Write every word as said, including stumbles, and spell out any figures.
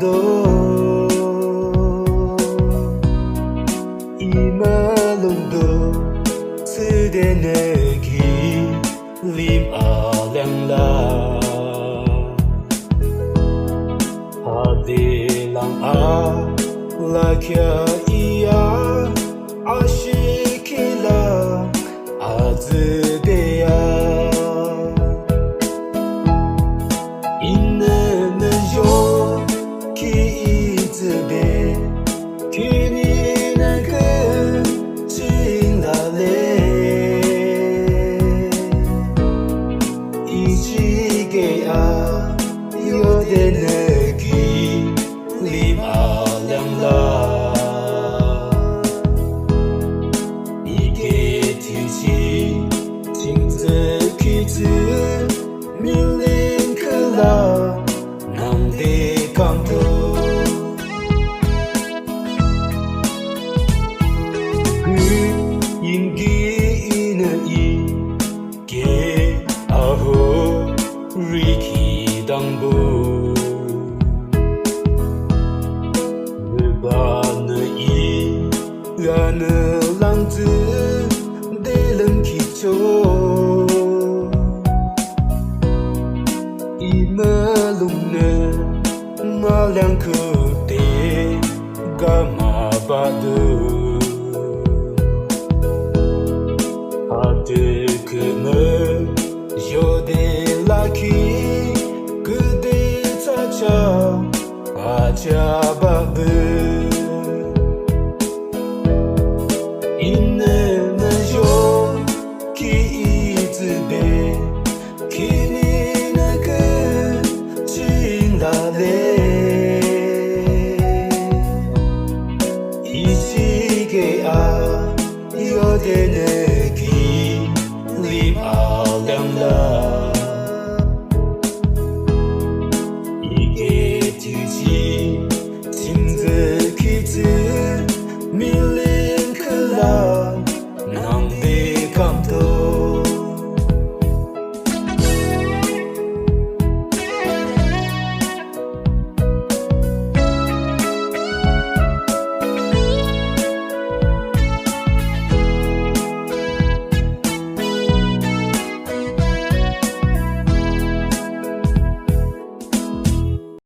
I mulong do thsüde nü kilim alala. Hade lang alakheah I a ashekhi la atsüde a. Inü nü zhokhi I tsübe, khihni nü kü ching lale. I jihkheah yode nü kilim alala. I ke tüshe ching tsükhi tsü milim khülang nangde kamto. Kü yinki inü I ke ahorikhi dangpü, nübanü I anü lang tsüde lümkhichoh. I mulongnü müleangkhude kamabah du. Hadükhüh muzhode lakhi küde thsüchoh, achabah pü. Inü nü zhokhi I tsübe, khihni nü kü ching lale. I jihkheah yode nü